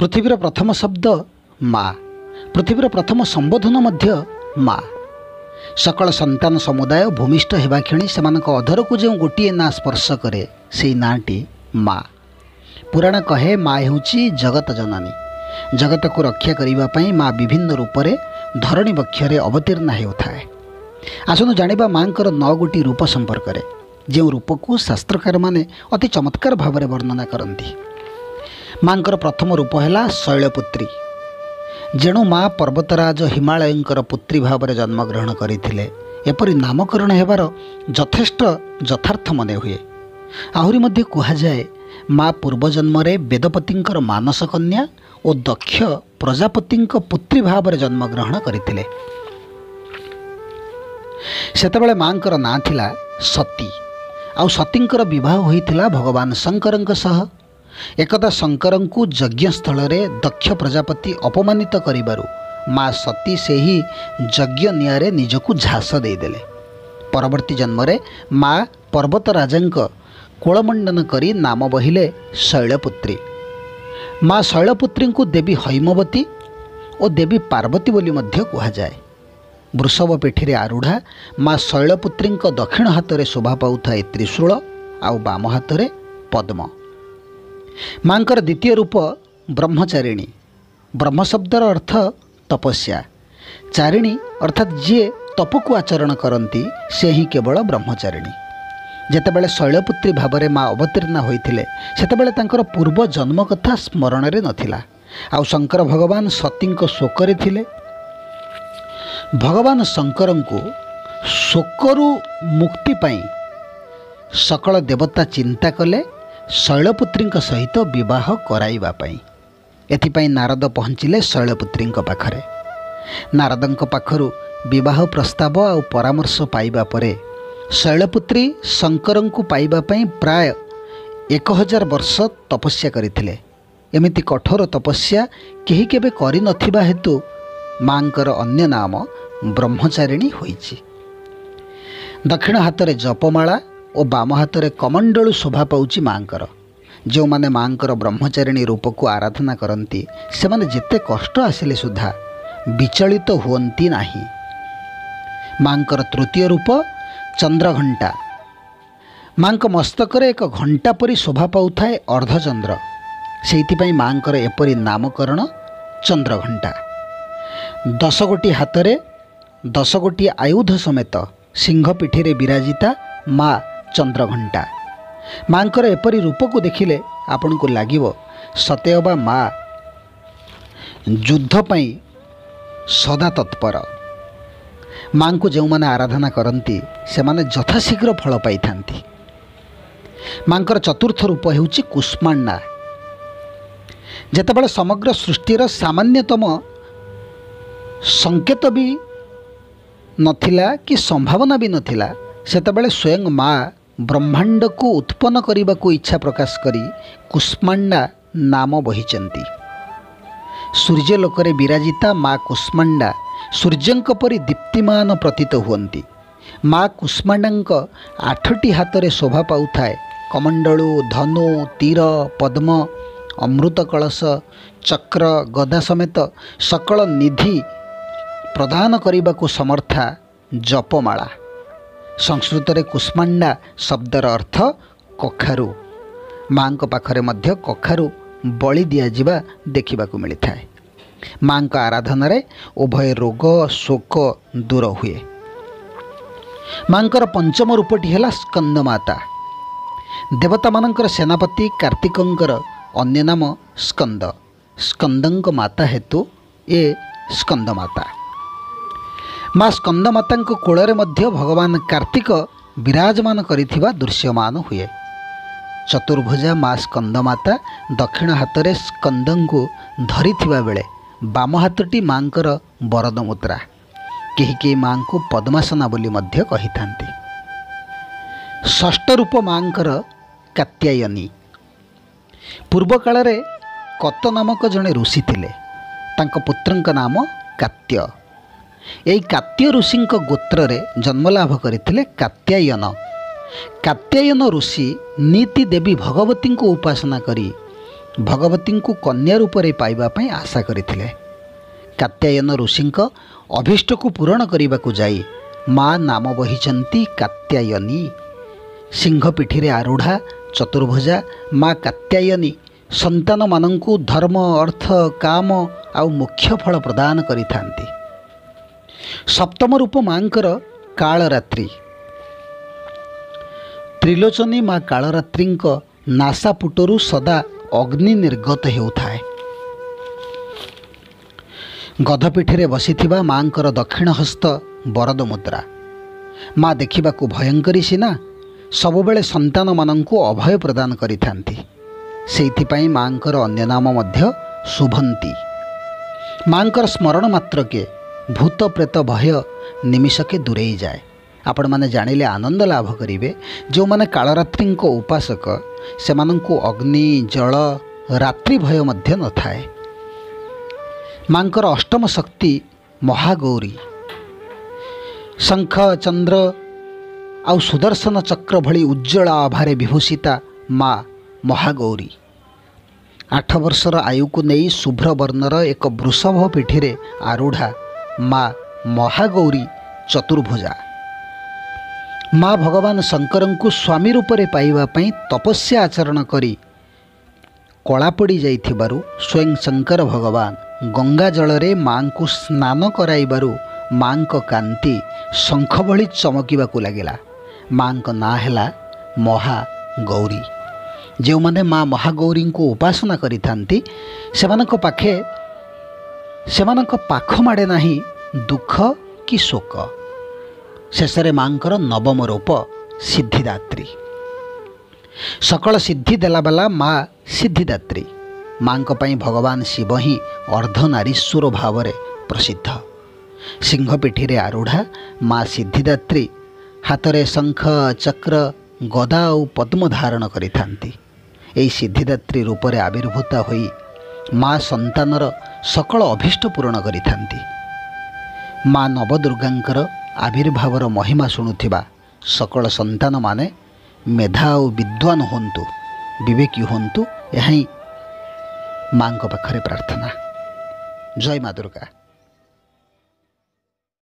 ପୃଥିବୀର ପ୍ରଥମ ଶବ୍ଦ ମା, ପୃଥିବୀର ପ୍ରଥମ ସମ୍ବୋଧନ ମଧ୍ୟ ମା। ସକଳ ସନ୍ତାନ ସମୁଦାୟ ଭୂମିଷ୍ଠ ହେବା କ୍ଷଣି ସେମାନଙ୍କ ଅଧରକୁ ଯେଉଁ ଗୋଟିଏ ନାଁ ସ୍ପର୍ଶ କରେ, ସେଇ ନାଁଟି ମା। ପୁରାଣ କହେ ମା ହେଉଛି ଜଗତ ଜନନୀ। ଜଗତକୁ ରକ୍ଷା କରିବା ପାଇଁ ମା ବିଭିନ୍ନ ରୂପରେ ଧରଣୀ ବକ୍ଷରେ ଅବତୀର୍ଣ୍ଣ ହେଉଥାଏ। ଆସନ୍ତୁ ଜାଣିବା ମାଙ୍କର 9 ଗୋଟି ରୂପ ସମ୍ପର୍କରେ, ଯେଉଁ ରୂପକୁ ଶାସ୍ତ୍ରକାରମାନେ ଅତି ଚମତ୍କାର ଭାବରେ ବର୍ଣ୍ଣନା କରନ୍ତି। ମାଙ୍କର ପ୍ରଥମ ରୂପ ହେଲା ଶୈଳପୁତ୍ରୀ। ଯେଣୁ ମା ପର୍ବତରାଜ ହିମାଳୟଙ୍କର ପୁତ୍ରୀ ଭାବରେ ଜନ୍ମଗ୍ରହଣ କରିଥିଲେ, ଏପରି ନାମକରଣ ହେବାର ଯଥେଷ୍ଟ ଯଥାର୍ଥ ମନେ ହୁଏ। ଆହୁରି ମଧ୍ୟ କୁହାଯାଏ ମା ପୂର୍ବଜନ୍ମରେ ବେଦପତିଙ୍କର ମାନସ କନ୍ୟା ଓ ଦକ୍ଷ ପ୍ରଜାପତିଙ୍କ ପୁତ୍ରୀ ଭାବରେ ଜନ୍ମଗ୍ରହଣ କରିଥିଲେ। ସେତେବେଳେ ମାଙ୍କର ନାଁ ଥିଲା ସତୀ। ଆଉ ସତୀଙ୍କର ବିବାହ ହୋଇଥିଲା ଭଗବାନ ଶଙ୍କରଙ୍କ ସହ। ଏକଦା ଶଙ୍କରଙ୍କୁ ଯଜ୍ଞସ୍ଥଳରେ ଦକ୍ଷ ପ୍ରଜାପତି ଅପମାନିତ କରିବାରୁ ମା ସତୀ ସେହି ଯଜ୍ଞ ନିଆଁରେ ନିଜକୁ ଝାସ ଦେଇଦେଲେ। ପରବର୍ତ୍ତୀ ଜନ୍ମରେ ମା ପର୍ବତରାଜଙ୍କ କୋଳମଣ୍ଡନ କରି ନାମ ବହିଲେ ଶୈଳପୁତ୍ରୀ। ମା ଶୈଳପୁତ୍ରୀଙ୍କୁ ଦେବୀ ହୈମବତୀ ଓ ଦେବୀ ପାର୍ବତୀ ବୋଲି ମଧ୍ୟ କୁହାଯାଏ। ବୃଷଭ ପିଠିରେ ଆରୂଢ଼ା ମା ଶୈଳପୁତ୍ରୀଙ୍କ ଦକ୍ଷିଣ ହାତରେ ଶୋଭା ପାଉଥାଏ ତ୍ରିଶୂଳ ଆଉ ବାମ ହାତରେ ପଦ୍ମ। ମାଙ୍କର ଦ୍ୱିତୀୟ ରୂପ ବ୍ରହ୍ମଚାରିଣୀ। ବ୍ରହ୍ମ ଶବ୍ଦର ଅର୍ଥ ତପସ୍ୟା, ଚାରିଣୀ ଅର୍ଥାତ୍ ଯିଏ ତପକୁ ଆଚରଣ କରନ୍ତି ସେ ହିଁ କେବଳ ବ୍ରହ୍ମଚାରିଣୀ। ଯେତେବେଳେ ଶୈଳପୁତ୍ରୀ ଭାବରେ ମା ଅବତୀର୍ଣ୍ଣ ହୋଇଥିଲେ, ସେତେବେଳେ ତାଙ୍କର ପୂର୍ବ ଜନ୍ମ କଥା ସ୍ମରଣରେ ନଥିଲା। ଆଉ ଶଙ୍କର ଭଗବାନ ସତୀଙ୍କ ଶୋକରେ ଥିଲେ। ଭଗବାନ ଶଙ୍କରଙ୍କୁ ଶୋକରୁ ମୁକ୍ତି ପାଇଁ ସକଳ ଦେବତା ଚିନ୍ତା କଲେ ଶୈଳପୁତ୍ରୀଙ୍କ ସହିତ ବିବାହ କରାଇବା ପାଇଁ। ଏଥିପାଇଁ ନାରଦ ପହଞ୍ଚିଲେ ଶୈଳପୁତ୍ରୀଙ୍କ ପାଖରେ। ନାରଦଙ୍କ ପାଖରୁ ବିବାହ ପ୍ରସ୍ତାବ ଆଉ ପରାମର୍ଶ ପାଇବା ପରେ ଶୈଳପୁତ୍ରୀ ଶଙ୍କରଙ୍କୁ ପାଇବା ପାଇଁ ପ୍ରାୟ 1000 ବର୍ଷ ତପସ୍ୟା କରିଥିଲେ। ଏମିତି କଠୋର ତପସ୍ୟା କେହି କେବେ କରିନଥିବା ହେତୁ ମାଙ୍କର ଅନ୍ୟ ନାମ ବ୍ରହ୍ମଚାରିଣୀ ହୋଇଛି। ଦକ୍ଷିଣ ହାତରେ ଜପମାଳା ଓ ବାମ ହାତରେ କମଣ୍ଡଳୁ ଶୋଭା ପାଉଛି ମାଙ୍କର। ଯେଉଁମାନେ ମାଙ୍କର ବ୍ରହ୍ମଚାରିଣୀ ରୂପକୁ ଆରାଧନା କରନ୍ତି, ସେମାନେ ଯେତେ କଷ୍ଟ ଆସିଲେ ସୁଦ୍ଧା ବିଚଳିତ ହୁଅନ୍ତି ନାହିଁ। ମାଙ୍କର ତୃତୀୟ ରୂପ ଚନ୍ଦ୍ରଘଣ୍ଟା। ମାଙ୍କ ମସ୍ତକରେ ଏକ ଘଣ୍ଟା ପରି ଶୋଭା ପାଉଥାଏ ଅର୍ଦ୍ଧଚନ୍ଦ୍ର। ସେଇଥିପାଇଁ ମାଙ୍କର ଏପରି ନାମକରଣ ଚନ୍ଦ୍ରଘଣ୍ଟା। 10 ଗୋଟି ହାତରେ 10 ଗୋଟି ଆୟୁଧ ସମେତ ସିଂହ ପିଠିରେ ବିରାଜିତା ମା ଚନ୍ଦ୍ରଘଣ୍ଟା। ମାଙ୍କର ଏପରି ରୂପକୁ ଦେଖିଲେ ଆପଣଙ୍କୁ ଲାଗିବ ସତେ ଅବା ମା ଯୁଦ୍ଧ ପାଇଁ ସଦା ତତ୍ପର। ମାଙ୍କୁ ଯେଉଁମାନେ ଆରାଧନା କରନ୍ତି ସେମାନେ ଯଥାଶୀଘ୍ର ଫଳ ପାଇଥାନ୍ତି। ମାଙ୍କର ଚତୁର୍ଥ ରୂପ ହେଉଛି କୁଷ୍ମାଣ୍ଡା। ଯେତେବେଳେ ସମଗ୍ର ସୃଷ୍ଟିର ସାମାନ୍ୟତମ ସଂକେତ ବି ନଥିଲା କି ସମ୍ଭାବନା ବି ନଥିଲା, ସେତେବେଳେ ସ୍ୱୟଂ ମା ବ୍ରହ୍ମାଣ୍ଡକୁ ଉତ୍ପନ୍ନ କରିବାକୁ ଇଚ୍ଛା ପ୍ରକାଶ କରି କୁଷ୍ମାଣ୍ଡା ନାମ ବହିଛନ୍ତି। ସୂର୍ଯ୍ୟଲୋକରେ ବିରାଜିତା ମା କୁଷ୍ମାଣ୍ଡା ସୂର୍ଯ୍ୟଙ୍କ ପରି ଦୀପ୍ତିମାନ ପ୍ରତୀତ ହୁଅନ୍ତି। ମା କୁଷ୍ମାଣ୍ଡାଙ୍କ 8ଟି ହାତରେ ଶୋଭା ପାଉଥାଏ କମଣ୍ଡଳୁ, ଧନୁ, ତୀର, ପଦ୍ମ, ଅମୃତ କଳସ, ଚକ୍ର, ଗଦା ସମେତ ସକଳ ନିଧି ପ୍ରଦାନ କରିବାକୁ ସମର୍ଥା ଜପମାଳା। ସଂସ୍କୃତରେ କୁଷ୍ମାଣ୍ଡା ଶବ୍ଦର ଅର୍ଥ କଖାରୁ। ମାଙ୍କ ପାଖରେ ମଧ୍ୟ କଖାରୁ ବଳି ଦିଆଯିବା ଦେଖିବାକୁ ମିଳିଥାଏ। ମାଙ୍କ ଆରାଧନାରେ ଉଭୟ ରୋଗ ଶୋକ ଦୂର ହୁଏ। ମାଙ୍କର ପଞ୍ଚମ ରୂପଟି ହେଲା ସ୍କନ୍ଦମାତା। ଦେବତାମାନଙ୍କର ସେନାପତି କାର୍ତ୍ତିକଙ୍କର ଅନ୍ୟ ନାମ ସ୍କନ୍ଦ। ସ୍କନ୍ଦଙ୍କ ମାତା ହେତୁ ଏ ସ୍କନ୍ଦମାତା। ମା ସ୍କନ୍ଦମାତାଙ୍କ କୋଳରେ ମଧ୍ୟ ଭଗବାନ କାର୍ତ୍ତିକ ବିରାଜମାନ କରିଥିବା ଦୃଶ୍ୟମାନ ହୁଏ। ଚତୁର୍ଭୁଜା ମା ସ୍କନ୍ଦମାତା ଦକ୍ଷିଣ ହାତରେ ସ୍କନ୍ଦଙ୍କୁ ଧରିଥିବା ବେଳେ ବାମ ହାତଟି ମାଙ୍କର ବରଦ ମୁଦ୍ରା। କେହି କେହି ମାଙ୍କୁ ପଦ୍ମାସନା ବୋଲି ମଧ୍ୟ କହିଥାନ୍ତି। ଷଷ୍ଠ ରୂପ ମାଙ୍କର କାତ୍ୟାୟନୀ। ପୂର୍ବକାଳରେ କତ ନାମକ ଜଣେ ଋଷି ଥିଲେ। ତାଙ୍କ ପୁତ୍ରଙ୍କ ନାମ କାତ୍ୟ। ଏହି କାତ୍ୟ ଋଷିଙ୍କ ଗୋତ୍ରରେ ଜନ୍ମଲାଭ କରିଥିଲେ କାତ୍ୟାୟନ। କାତ୍ୟାୟନ ଋଷି ନୀତି ଦେବୀ ଭଗବତୀଙ୍କୁ ଉପାସନା କରି ଭଗବତୀଙ୍କୁ କନ୍ୟା ରୂପରେ ପାଇବା ପାଇଁ ଆଶା କରିଥିଲେ। କାତ୍ୟାୟନ ଋଷିଙ୍କ ଅଭୀଷ୍ଟକୁ ପୂରଣ କରିବାକୁ ଯାଇ ମା ନାମ ବହିଛନ୍ତି କାତ୍ୟାୟନୀ। ସିଂହ ପିଠିରେ ଆରୂଢ଼ା ଚତୁର୍ଭୁଜା ମା କାତ୍ୟାୟନୀ ସନ୍ତାନମାନଙ୍କୁ ଧର୍ମ, ଅର୍ଥ, କାମ ଆଉ ମୋକ୍ଷ ଫଳ ପ୍ରଦାନ କରିଥାନ୍ତି। ସପ୍ତମ ରୂପ ମାଙ୍କର କାଳରାତ୍ରି। ତ୍ରିଲୋଚନୀ ମା କାଳରାତ୍ରିଙ୍କ ନାସାପୁଟରୁ ସଦା ଅଗ୍ନି ନିର୍ଗତ ହେଉଥାଏ। ଗଧପିଠିରେ ବସିଥିବା ମାଙ୍କର ଦକ୍ଷିଣ ହସ୍ତ ବରଦ ମୁଦ୍ରା। ମା ଦେଖିବାକୁ ଭୟଙ୍କରୀ ସିନା, ସବୁବେଳେ ସନ୍ତାନମାନଙ୍କୁ ଅଭୟ ପ୍ରଦାନ କରିଥାନ୍ତି। ସେଇଥିପାଇଁ ମାଙ୍କର ଅନ୍ୟ ନାମ ମଧ୍ୟ ଶୁଭନ୍ତି। ମାଙ୍କର ସ୍ମରଣ ମାତ୍ରକେ ଭୂତ ପ୍ରେତ ଭୟ ନିମିଷକେ ଦୂରେଇ ଯାଏ। ଆପଣମାନେ ଜାଣିଲେ ଆନନ୍ଦ ଲାଭ କରିବେ, ଯେଉଁମାନେ କାଳରାତ୍ରିଙ୍କ ଉପାସକ ସେମାନଙ୍କୁ ଅଗ୍ନି, ଜଳ, ରାତ୍ରି ଭୟ ମଧ୍ୟ ନଥାଏ। ମାଙ୍କର ଅଷ୍ଟମ ଶକ୍ତି ମହାଗୌରୀ। ଶଙ୍ଖ, ଚନ୍ଦ୍ର ଆଉ ସୁଦର୍ଶନ ଚକ୍ର ଭଳି ଉଜ୍ଜ୍ୱଳ ଆଭାରେ ବିଭୂଷିତା ମା ମହାଗୌରୀ। 8 ବର୍ଷର ଆୟୁକୁ ନେଇ ଶୁଭ୍ର ବର୍ଣ୍ଣର ଏକ ବୃଷଭ ପିଠିରେ ଆରୂଢ଼ା ମା ମହାଗୌରୀ ଚତୁର୍ଭୁଜା। ମା ଭଗବାନ ଶଙ୍କରଙ୍କୁ ସ୍ୱାମୀ ରୂପରେ ପାଇବା ପାଇଁ ତପସ୍ୟା ଆଚରଣ କରି କଳା ପଡ଼ି ଯାଇଥିବାରୁ ସ୍ୱୟଂ ଶଙ୍କର ଭଗବାନ ଗଙ୍ଗା ଜଳରେ ମାଙ୍କୁ ସ୍ନାନ କରାଇବାରୁ ମାଙ୍କ କାନ୍ତି ଶଙ୍ଖ ଭଳି ଚମକିବାକୁ ଲାଗିଲା। ମାଙ୍କ ନାଁ ହେଲା ମହାଗୌରୀ। ଯେଉଁମାନେ ମା ମହାଗୌରୀଙ୍କୁ ଉପାସନା କରିଥାନ୍ତି ସେମାନଙ୍କ ପାଖ ମାଡ଼େ ନାହିଁ ଦୁଃଖ କି ଶୋକ। ଶେଷରେ ମାଙ୍କର ନବମ ରୂପ ସିଦ୍ଧିଦାତ୍ରୀ। ସକଳ ସିଦ୍ଧି ଦେଲାବାଲା ମା ସିଦ୍ଧିଦାତ୍ରୀ। ମାଙ୍କ ପାଇଁ ଭଗବାନ ଶିବ ହିଁ ଅର୍ଦ୍ଧନାରୀଶ୍ୱର ଭାବରେ ପ୍ରସିଦ୍ଧ। ସିଂହ ପିଠିରେ ଆରୂଢ଼ା ମା ସିଦ୍ଧିଦାତ୍ରୀ ହାତରେ ଶଙ୍ଖ, ଚକ୍ର, ଗଦା ଆଉ ପଦ୍ମ ଧାରଣ କରିଥାନ୍ତି। ଏହି ସିଦ୍ଧିଦାତ୍ରୀ ରୂପରେ ଆବିର୍ଭୂତ ହୋଇ ମା ସନ୍ତାନର ସକଳ ଅଭୀଷ୍ଟ ପୂରଣ କରିଥାନ୍ତି। ମା ନବଦୁର୍ଗାଙ୍କର ଆବିର୍ଭାବର ମହିମା ଶୁଣୁଥିବା ସକଳ ସନ୍ତାନମାନେ ମେଧା ଆଉ ବିଦ୍ୱାନ ହୁଅନ୍ତୁ, ବିବେକୀ ହୁଅନ୍ତୁ, ଏହା ହିଁ ମାଙ୍କ ପାଖରେ ପ୍ରାର୍ଥନା। ଜୟ ମା ଦୁର୍ଗା।